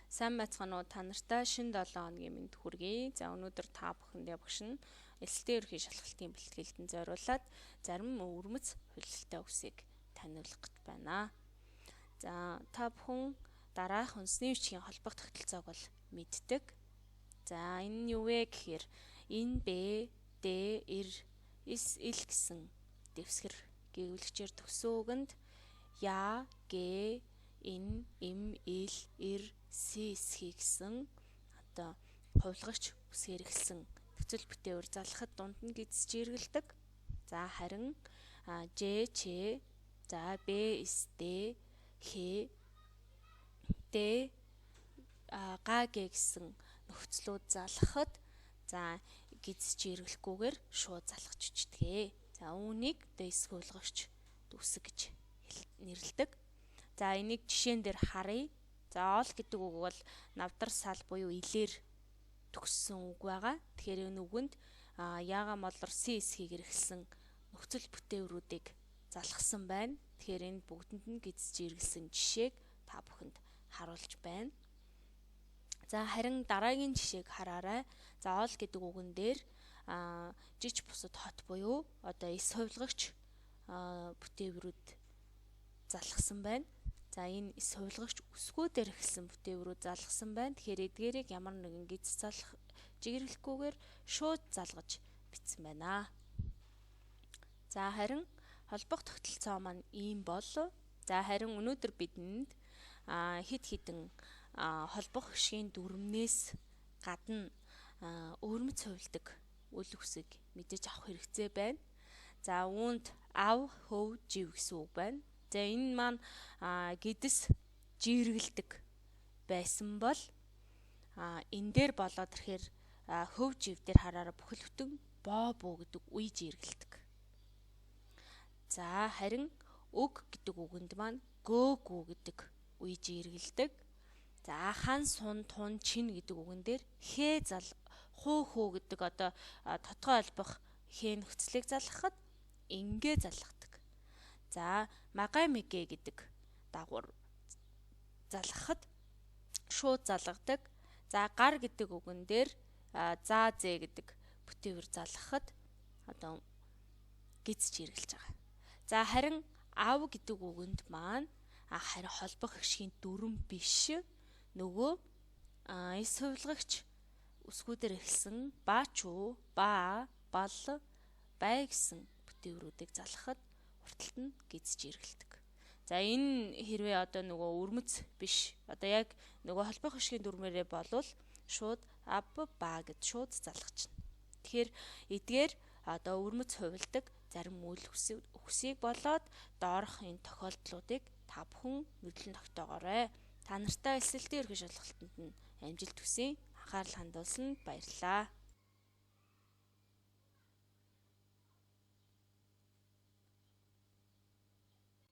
Сайн байцгаана уу, та нартай шинэ 7 хоногийн мэнд хүргэе. За, өнөөдөр та бүхэндээ багш нь элсэлтийн ерөнхий шалгалтын бэлтгэлтэнд зориулаад зарим өвөрмөц хувилалтай үгсийг таниулах гэж байна. За, та бүхэн дараах үндэсний бичгийн холбох тогтолцоог бол мэддэг. За, энэ нь юу вэ гэхээр Н, Б, Д, Р, С, Л гэсэн дэвсгэр гэвлэгчээр төгсөн үгэнд Я, Г, Н, М, Л, Р, С, С гэсэн одоо хувилгагч үсгээр эхэлсэн нөхцөл бүтээвэр залхахад дунд нь гидсэж эргэлдэг. За, харин Ж, Ч, за Б, С, Д, Х, Д, Г, Г гэсэн нөхцлүүд залхахад за гидсэж эргэлэхгүйгээр шууд залхаж өчтгөө. За, үүнийг дэс хувилгагч үсэг гэж нэрлэдэг. За, энийг жишээн дээр харъя. За, ол гэдэг үг бол навдар сал буюу илээр төгссөн үг байгаа. Тэгэхээр энэ үгэнд яагаан молор С эсхийг эргэлсэн нөхцөл бүтээврүүдийг залгасан байна. Тэгэхээр энд бүгдэнд нь гидсэж эргэлсэн жишээг та бүхэнд харуулж байна. За, харин дараагийн жишээг хараарай. За, ол гэдэг үгэн дээр жич бусад хот буюу одоо эс хувилгагч бүтээврүүд залгасан байна. За, энэ эс хувилгагч үсгүүдээр эхэлсэн бүтээврүүд залгасан байна. Тэгэхээр эдгээрийг ямар нэгэн гиз залах жигэрлэхгүйгээр шууд залгаж бичсэн байна. За, харин холбох тогтолцоо маань ийм бол. За, харин өнөөдөр бидэнд хэд хэдэн холбох хөшгийн дүрмнээс гадна өвөрмөц хувилдаг үл үсэг мэдэж авах хэрэгцээ байна. За, үүнд ав, хөв, жив гэсэн үг байна. За, энэ маань гэдэс жиргэлдэг байсан бол энэ дээр болоод ирэхээр хөв жив дээр хараараа бүхэл бүтэн боо буу гэдэг үе жиргэлдэг. За, харин өг гэдэг үгэнд маань гөө гүү гэдэг үе жиргэлдэг. За, хан сун тун чин гэдэг үгэн дээр хээ зал хуу хүү гэдэг одоо тодгой холбох хээ нөхцөлийг залгахад ингээ залгадаг. За, магай мэгэ гэдэг дагавар залгахад шууд залгадаг. За, гар гэдэг үгэн дээр заа зээ гэдэг бүтээвэр залгахад одоо гизж эргэлж байгаа. За, харин ав гэдэг үгэнд маань харин холбох хөшгийн дүрм биш, нөгөө эс хувилгагч үсгүүдээр эхэлсэн ба чуу, ба, бал, бай гэсэн бүтээврүүдийг залгахад урталт нь гизж эргэлдэг. За, энэ хэрвээ одоо нөгөө өвөрмөц биш, одоо яг нөгөө холбох хөшгийн дүрмээрээ болвол шууд аб ба гэд шууд залгачна. Тэгэхээр эдгээр одоо өвөрмөц хувилдаг зарим үйл үгсийг болоод доорх энэ тохиолдлуудыг та бүхэн нүдлэн тогтоогоорой. Та нартай элсэлтийн ерөнхий шалгалтанд нь амжилт хүсье. Анхаарал хандуулсанд баярлалаа.